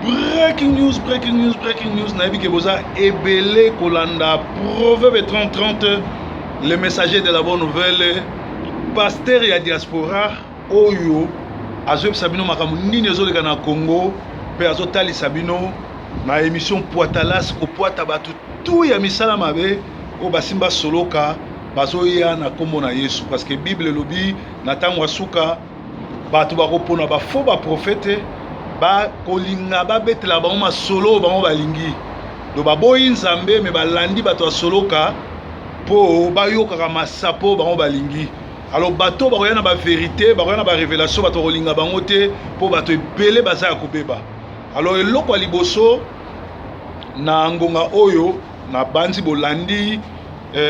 Breaking news, breaking news, breaking news. Nayebi ke boza ebele kolanda Proverbe 3030, le messager de la bonne nouvelle, pasteur ya diaspora oyo azoyebisa bino makambo nini ezoleka na Congo mpe azotalisa bino na émission Poitalas kopwata bato tu ya misala mabe oyo basimba soloka bazoya na nkombo na Yesu, parce que Bible elobi na ntango ya suka Bato bakopona ba faux ba prophète, bakolinga babetela bango masolo oyo bango balingi. Donc baboyi Nzambe mais balandi bato ya soloka mpo bayokaka masapo oyo bango balingi. Alors bato bakoya na ba verite, bakoya na ba revelation, bato bakolinga bango te mpo bato ebele baza ya kobeba. Alors eloko ya liboso na ngonga oyo nabanzi bolandi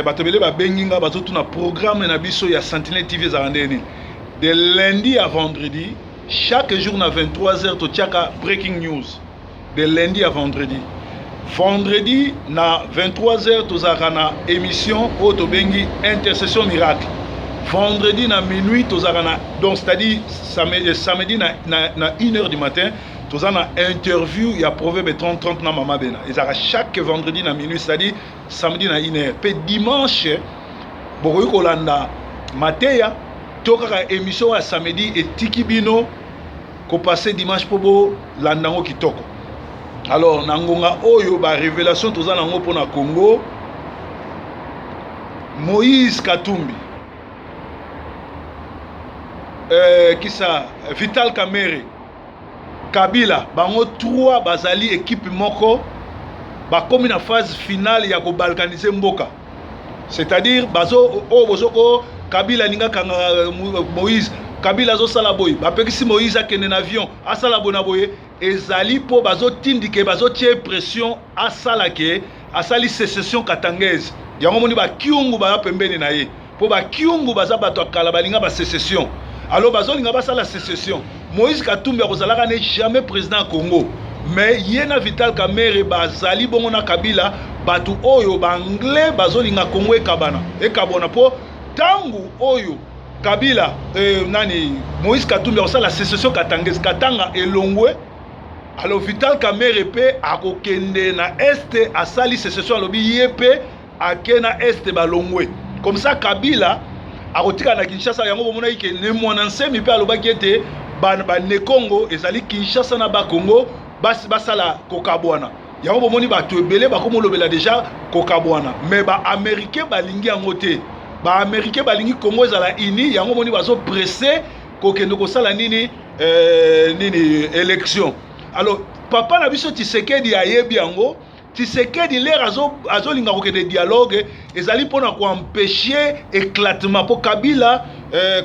bato ebele babengi nga bazotuna programme na biso ya Sentinelle TV ezalaka ndenge nini. De lundi à vendredi, chaque jour na 23h totiaka breaking news. De lundi à vendredi. Vendredi na 23h tozalaka na émission oyo tobengi intercession miracle. Vendredi na minuit tozalaka na, donc c'est-à-dire samedi, samedi na 1h du matin toza na interview ya Proverbe 30-30 na Mama Bena. Ezalaka chaque vendredi na minuit, c'est-à-dire samedi na 1h. Pe dimanche bokoki kolanda mateya to kaka émission ya samedi etiki bino kopase dimanche mpo bolanda yango kitoko. Alors na ngonga oyo ba révélation toza nango mpo na Congo, Moïse Katumbi, kisa Vital Kamerhe, Kabila, bango 3 bazali équipe moko, bakomi na phase finale ya kobalkaniser mboka. C'est-à-dire bazo oyo bozoko Kabila alinga kanga Moïse, Kabila azosala boye, bapekisi Moïse akende na avion, asala boye na boye, ezali mpo bazotindike, bazotie pression asala ke asali sécession katangaise. Yango moni bakiungu baza pembeni na ye, mpo bakiungu baza bato ya kala balinga ba sécession. Alors bazolinga basala sécession. Moïse Katumbi akozalaka ne jamais président ya Congo, mais ye na Vital Kamerhe bazali bongo na Kabila, bato oyo baanglais bazolinga Congo ekabana ekabwana, mpo ntango oyo Kabila nani Moïse Katumbi akosala sécession katangaise, Katanga elongwe. Alors Vital Kamerhe mpe akokende na este, asali sécession, alobi ye mpe ake na este, balongwe. Comme ça Kabila akotika na Kinshasa. Yango bomonaki ke ne Mwana Nsemi mpe alobaki ete bane Congo ezali Kinshasa na Bakongo basala kokabwana. Yango bomoni bato ebele bakomolobela deja kokabwana, mais baaméricain balingi yango te. Baaméricain balingi Congo ezala uni. Yango moni bazopresse kokende kosala nini, nini élection. Alors papa na biso Tshisekedi ayebi yango. Tshisekedi lere azolinga kokende dialogue ezali mpona koempêcher éclatement, mpo Kabila,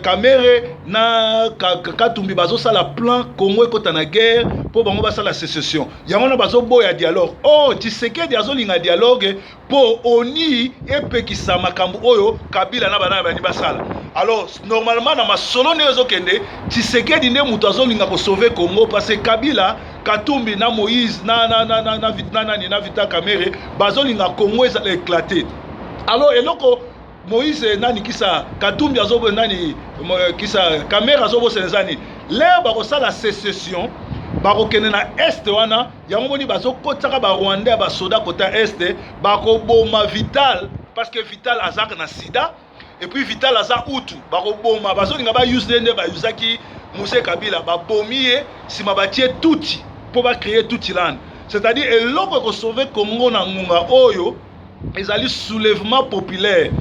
Kamerhe na Katumbi bazosala plan Congo ekota na guerre mpo bango basala sécession. Yango wana bazoboya dialogue. Oh, Tshisekedi azolinga dialogue mpo oni epekisa makambo oyo Kabila na bana bani basala. Alors normalement na masolo ndenge ezokende, Tshisekedi nde moto azolinga kosauver Congo, parce que Kabila, Katumbi na Moïse na nani na Vital Kamerhe bazolinga Congo ezala éclaté. Alors eloko Moïse nani kisa Katumbi azo nani kisa Kamerhe azobosana eza nini? Lere bakosala sécession, bakokende na este wana. Yango moni bazokotisaka barwandais ya basoda kota este, bakoboma Vital parce que Vital azalaka na sida et puis Vital aza Hutu. Bakoboma, bazolinga bayuse nde bayusaki Muse Kabila, babomi ye, nsima batie Tutsi mpo bacréer Tutsiland. C'est-à-dire eloko ekosauve Congo na ngonga oyo ezali soulèvement populaire.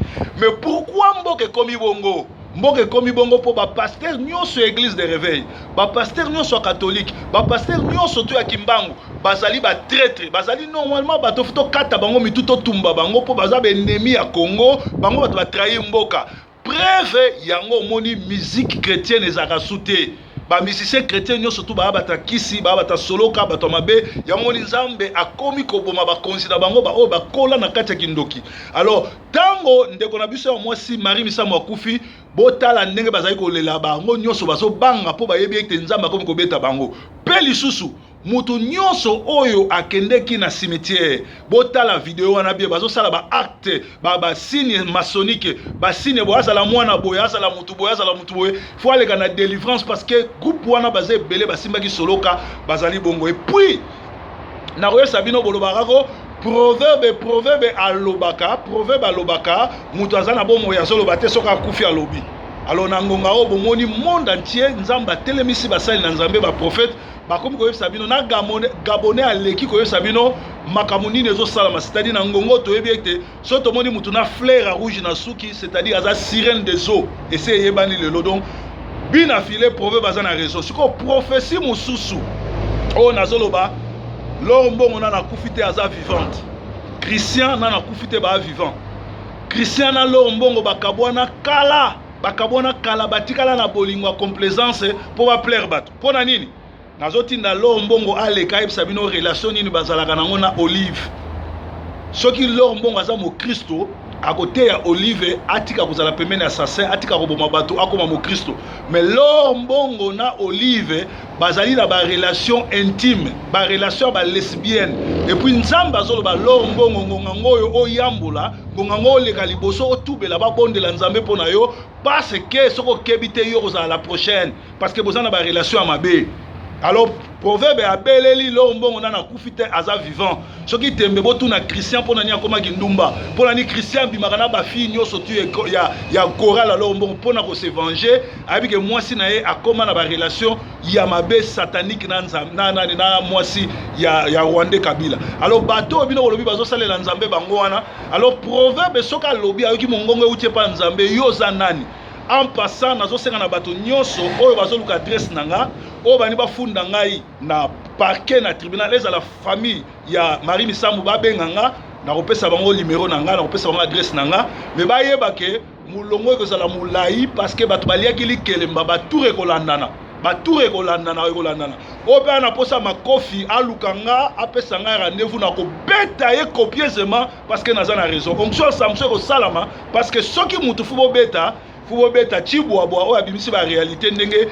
Mais pourquoi mboka ekomi bongo? Mboka ekomi bongo mpo bapasteur nyonso ya église de réveil, bapasteur nyonso ya catholique, bapasteur nyonso to ya Kimbangu bazali batraître. Bazali normalement bato fo tokata bango mitu, totumba bango, mpo baza baennemi ya Congo. Bango bato batrahir mboka. Preuve yango omoni musique chrétienne ezalaka su te. Bamusicien chrétien nyonso tu baya bato ya kisi, baya bato ya soloka, bato ya mabe. Yango moni Nzambe akomi koboma bakonzi na bango baoyo bakola na kati ya kindoki. Alors ntango ndeko na biso ya mwasi Marie Misamu akufi, botala ndenge bazali kolela bango nyonso, bazobanga mpo bayebi ete Nzambe akomi kobeta bango. Mpe lisusu moto nyonso oyo akendeki na cimetière, botala video wana bien, bazosala baacte, basigne maçonnique, basigne boye, azala mwana boye, azala motu boye, azala motu boye, fo aleka na délivrance, parce que groupe wana baza ebele basimbaki soloka, bazali bongo. Et puis Nakoyebisa bino, bolobaka ko proverbe, proverbe alobaka, proverbe alobaka, moto aza na bomoi azoloba te, soki akufi alobi. Alors na ngonga oyo bomoni monde entier, Nzambe atelemisi basali na Nzambe, baprophète bakomi koyebisa bino na Gabonais aleki koyebisa bino makambo nini ezosalama. C'est-à-dire na ngongo toyebi ete soki tomoni motu na fleur ya rouge na suki, c'est-à-dire aza sirène des eaux, ese eyebani lelo. Donc bina file, proverbe aza na raison. Sikoyo prophétie mosusu oyo nazoloba, L'or Mbongo nana akufi te, aza vivante. Christian nana akufi te, baa vivant. Christian na L'or Mbongo bakabwana kala, bakabwana kala, batikala na bolingo ya complaisance mpo baplaire bato. Mpo na nini nazotinda L'or Mbongo aleka ayebisa bino relation nini bazalaka nango na Olive? Soki L'or Mbongo aza mokristo, akoteya Olive atika kozala pembeni assassin, atika koboma bato, akoma mokristo. Mais L'or Mbongo na Olive bazali na barelation intime, barelation ya balesbienne. Et puis Nzambe azoloba: L'or Mbongo, ngonga ngo oyo oyambola, ngonga ngo oleka liboso, otubela, babondela Nzambe mpo na yo, parce que soki okebi te, yo kozala la prochaine, parce que boza na barelation ya mabe. Alors proverbe abeleli: L'or Mbongo nana akufi te, aza vivant. Soki tembe, botuna Christian mpo na nini akomaki ndumba, mpo na nini Christian abimaka na bafille nyonso tu ya chorale. L'or Mbongo, mpo na kose venger, ayebi ke mwasi na ye akóma na barelation ya mabe satanique na nani, na mwasi ya Rwandais Kabila. Alors bato oyo bino bolobi bazosalela Nzambe, bango wana. Alors proverbe soki alobi, ayoki mongongo euti epa Nzambe, yo oza nani? En passant, nazosenga na bato nyonso oyo bazoluka adresse na nga, oyo bani bafunda ngai na parquet, na tribunal, ezala famille ya Marie Misambu, babenga nga, nakopesa bango numero na nga, nakopesa bango adresse na nga. Mais bayeba ke molongo ekozala molai, parce que bato baliaki likelemba, batour ekolandana, batour ekolandana, ekolandana. Oyo mpe ana mposa makofi, aluka nga, apesa ngai rendez-vous, na kobeta ye copieusement, parce que naza na raison. Onction ya Samson ekosalama, parce que soki mutu fu bobeta, fu bobeta Cibwabwa oyo abimisi baréalité ndenge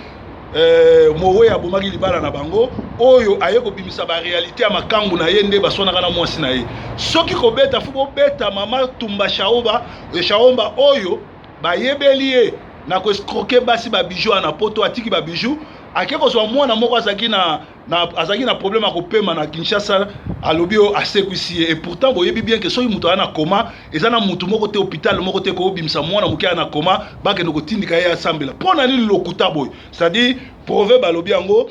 mowe abomaki libala na bango, oyo aye kobimisa baréalité ya makambo na ye nde baswanaka na mwasi na ye. Soki kobeta fu bobeta mama Tumba Shaoba, Shaomba oyo bayebeli ye na koescroquer basi babiju wana poto, atiki babiju, ake kozwa mwana moko azalaki na problème ya kopema na Kinshasa, alobi oyo asekwisi ye. Et pourtant boyebi bien ke soki moto aza na coma, eza na motu moko te, hôpital moko te koobimisa mwana moke aza na coma, bakende kotindika ye asambela. Mpo na nini lokuta boye? C'est-à-dire proverbe alobi yango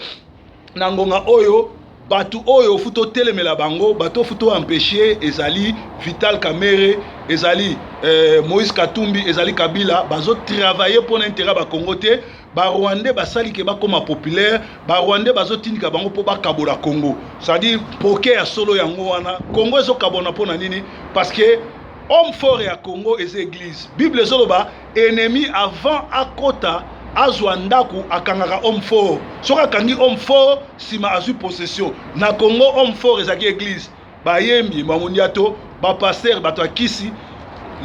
na ngonga oyo, bato oyo fu totelemela bango, bato fu toempêche, ezali Vital Kamerhe, ezali Moïse Katumbi, ezali Kabila. Bazotravaille mpona intérêt ya Bakongo te. Barwandais basali ke bakóma populaire, Barwandais bazotindika bango mpo bakabola Congo. C'est-à-dire poke ya solo yango wana, Congo ezokabona mpo na nini? Parce que homme fort ya Congo eza église. Bible ezoloba: ennemi avant akota azwa ndako, akangaka homme fort. Soki akangi homme fort, nsima azwi possession. Na Congo homme fort ezalaki église, bayembi, bamondiato, bapasteur, bato ya kisi.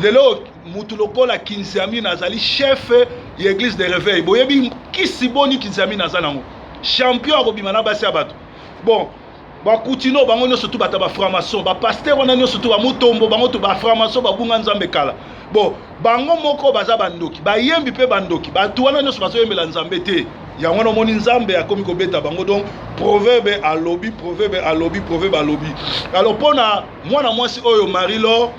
Lelo mutu lokola Kinziamina azali chef ya église de réveil. Boyebi kisi boni Kinziamina aza nango? Champion akobima na basi ya bato. Bon, bakutino bango nyonso tu bato ya bafranc-maçon, bapasteur wana nyonso tu, bamutombo, bango tu bafranc-maçon, babunga Nzambe kala. Bon, bango moko baza bandoki, bayembi mpe bandoki. Bato wana nyonso bazoyembela Nzambe te. Yango wana omoni Nzambe akomi kobeta bango. Donc proverbe alobi, proverbe alobi, proverbe alobi. Alors mpona mwana mwasi oyo Marie Lor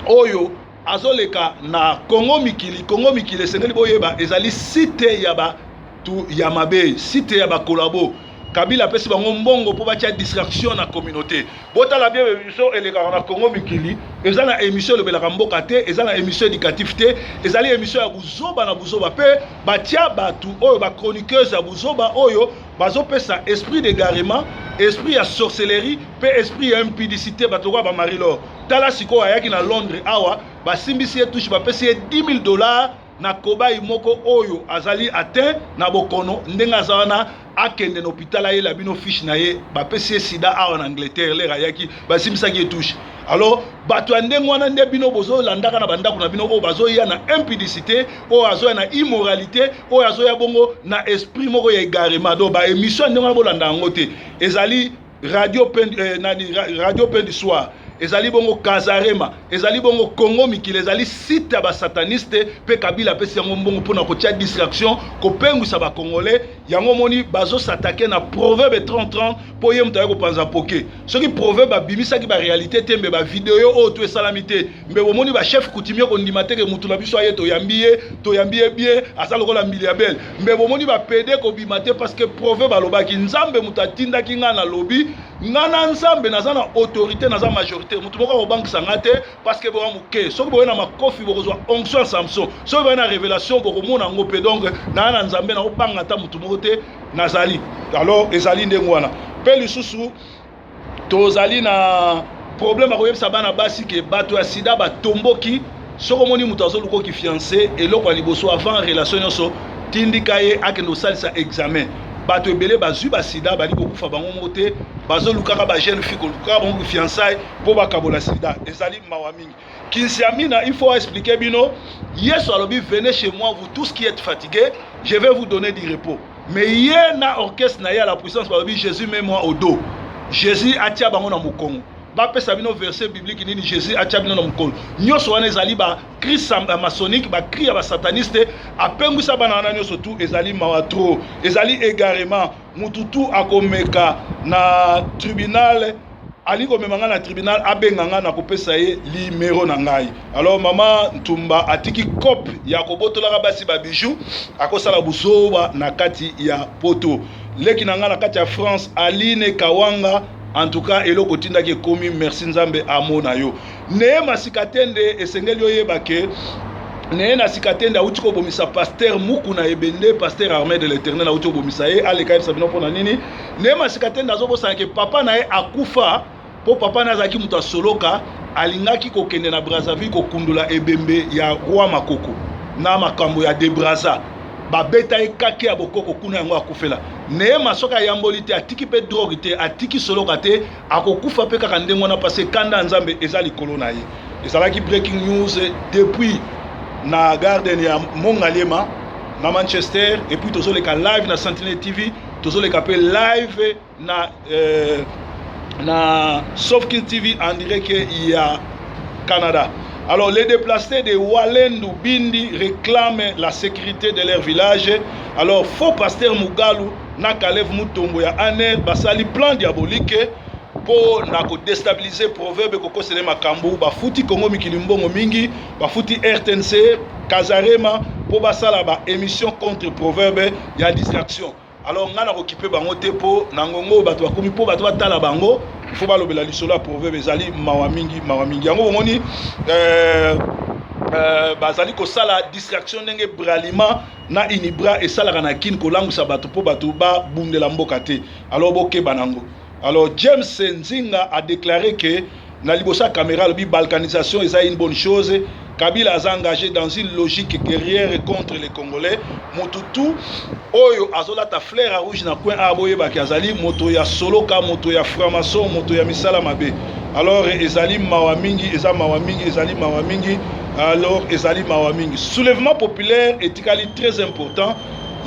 oyo azoleka na Kongo Mikili, Kongo Mikili esengeli boyeba ezali site ya bato ya mabe, site ya bakolabo. Kabila apesi bango mbongo mpo batia distraction na communauté. Botala bien émission elekaka na Kongo Mikili, eza na émission elobelaka mboka te, eza na émission éducatif te, ezali émission ya buzoba na buzoba. Mpe batia bato oyo bachroniqueuse ya buzoba oyo bazopesa esprit d'égarement, esprit ya sorcellerie mpe esprit ya impudicité. Bato lokola bamarie Lor, tala sikoyo ayaki na Londres awa, basimbisi ye touche, bapesi ye 10 000 $ na kobai moko oyo azali atteint na bokono. Ndenge aza wana, akende na hôpital, ayela bino fiche na ye, bapesi ye sida awa na Angleterre. Lere ayaki, basimbisaki ye touche. Alors bato ya ndenge wana nde bino bozolandaka na bandako na bino, oyo bazoya na impudicité, oyo azoya na immoralité, oyo azoya bongo na esprit moko ya égarement. Donc baémission ya ndenge wana bolanda yango te. Ezali radio pen, nani, radio Pain du Soir. Ezali bongo Casarema, ezali bongo Congo Mikili, ezali site ya basataniste mpe Kabila apesi yango mbongo mpo na kotia distraction, kopengwisa bacongolais. Yango omoni bazosatake na Proverbe 30-30 mpo ye moto aye kopanza poke. Soki Proverbe abimisaki barealité te, mbe bavideo oyo to esalami te, mbe bomoni bachef coutumier kondima te ke motu na biso aye, toyambi ye, toyambi ye bien, aza lokola mbili ya bele. Mbe bomoni bapede kobima te, parce que Proverbe alobaki: Nzambe moto atindaki ngai, nalobi nga na Nzambe, naza na autorité, naza majorité, motu moko akobangisa nga te, parce que boya moke. Soki boye na makofi, bokozwa onction ya Samson. Soki boye na révélation, bokomona yango mpe. Donc naa na Nzambe, nakobanga ata motu moko te, nazali. Alors ezali ndenge wana. Mpe lisusu tozali na problème ya koyebisa bana basi ke bato ya sida batomboki. Soki omoni moto azoluka oki fiancé, eloko ya liboso, avant relation nyonso, tindika ye akende kosalisa examen. Bato ebele bazwi basida, bali kokufa bango moko te, bazolukaka bajeune fille, kolukaka bango fiançaille mpo bakabola sida. Ezali mawa mingi. Kinsiamina, il faut expliquer bino. Yesu alobi: "Venez chez moi, vous tous qui êtes fatigués, je vais vous donner du repos." Mais ye na orchestre na ye à la puissance balobi: "Jésus, mets moi au dos." Jésus atia bango na mokongo? Bapesa bino verset biblique nini Jésus atia bino na mokolo? Nyonso wana ezali bacri maçonnique, bacri ya basataniste. Apengwisa bana wana nyonso tu. Ezali mawa trop, ezali égarement. Mutu tu akomeka na tribunal, alingi komema ngai na tribunal, abenga ngai, na kopesa ye limero na ngai. Alors mama Ntumba atiki cope ya kobotolaka basi babiju, akosala buzoba na kati ya Poto. Leki na ngai na kati ya France, Aline Kawanga, en tout cas eloko otindaki ekomi. Merci, Nzambe amona yo. Neye masika te nde esengeli oyeba ke neye na sika te nde awuti kobomisa pasteur Muku na ebende, pasteur Armée de l'Éternel, awuti kobomisa ye. Aleka yebisa bino mpona nini neye masika te nde azobosana ke papa na ye akufa, mpo papa na ye azalaki moto asoloka, alingaki kokende na Brazzaville kokundula ebembe ya roi Makoko na makambo ya de Braza. Babeta ye kake ya bokoko kuna, yango akufela. Neyema soki ayamboli te, atiki mpe drogue te, atiki soloka te, akokufa mpe kaka ndenge wana, parce kanda ya Nzambe eza likolo na ye. Ezalaki breaking news depuis na garden ya Mongaliema na Manchester. Et puis tozoleka live na Sentinelle TV, tozoleka mpe live na Sofkin TV en direct ya Canada. Alors, les déplacés de Walendu Bindi réclament la sécurité de leur village. Alors, faux pasteur Mugalu na Kalev Mutombo ya Aner basali plan diabolique mpo na kodéstabiliser Proverbe, kokosele makambo. Bafuti Kongo Mikili mbongo mingi, bafuti RTNC, Kazarema mpo basala baémission contre Proverbe ya distraction. Alors ngai nakokipe bango te, mpo na ngongo bato bakomi mpo bato batala bango, il faut balobela lisolo ya Proverbe. Ezali mawa mingi, mawa mingi. Yango bomoni bazali kosala distraction ndenge Bralima na Unibra esalaka na Kini, kolangwisa bato mpo bato babundela mboka te. Alors bokeba nango. Alors James Nzinga a déclaré que na liboso ya caméra, alobi balkanisation eza une bonne chose. Kabila aza engagé dans une logique guerrière contre les Congolais. Motu tu oyo azolata fleur rouge na coin a, boyebaki azali moto ya soloka, moto ya franc-maçon, moto ya misala mabe. Alors ezali mawa mingi, eza mawa mingi, ezali mawa mingi. Alors ezali mawa mingi. Soulèvement populaire etikali très important.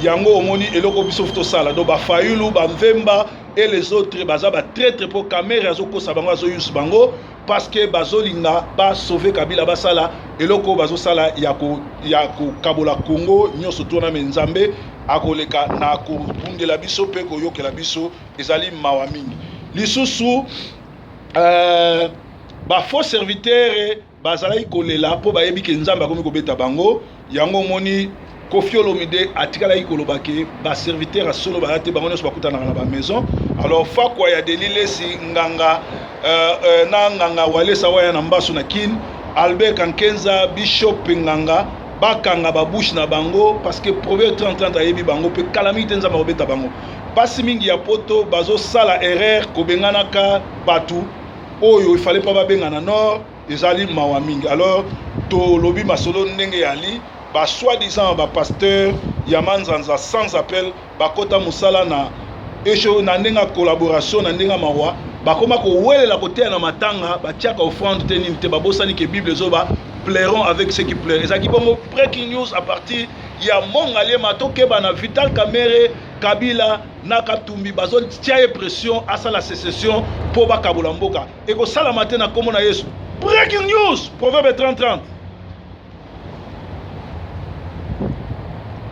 Yango omoni eloko biso tosala. Donc bafayulu, bamvemba et les autres baza batraître, mpo Kamerhe azokosa bango, azoyusa bango, parce que bazolinga basauve Kabila, basala eloko bazosala ya kokabola Congo nyonso. Tona me Nzambe akoleka na kobundela biso mpe koyokela biso. Ezali mawa mingi. Lisusu bafaux serviteur bazalaki kolela mpo bayebi ke Nzambe akomi kobeta bango. Yango omoni Kofi Olomide atikalaki koloba ke baserviteur ya solo baza te, bango nyonso bakutanaka na bamaison. Alors fakwa ya Delilesi Nganga na Nganga Walesa waya na Mbasu na Kine, Albert Kankenza, Bishop Nganga, bakanga babouche na bango, parce que Proverbe 30 ayebi bango mpe kala mingi te. Nzambe akobeta bango. Mpasi mingi ya Poto, bazosala erreur kobenganaka bato oyo efale mpa babenga na nord. Ezali mawa mingi. Alors tolobi masolo ndenge yali basoi-disant bapasteur ya Manzanza sans appel, bakota mosala na esho na ndenge ya collaboration, na ndenge ya mawa, bakoma kowelela koteya na matanga, batiaka offrande te, nini te. Babosani ke Bible ezoba Pleurons avec ceux qui pleurent. Ezalaki bongo breaking news à partir ya Mongaliema. Tokeba na Vital Kamerhe, Kabila na Katumbi, bazotia ye pression asala sécession mpo bakabola mboka. Ekosalama te na nkombo na Yesu. Breaking news, Proverbe 30 30.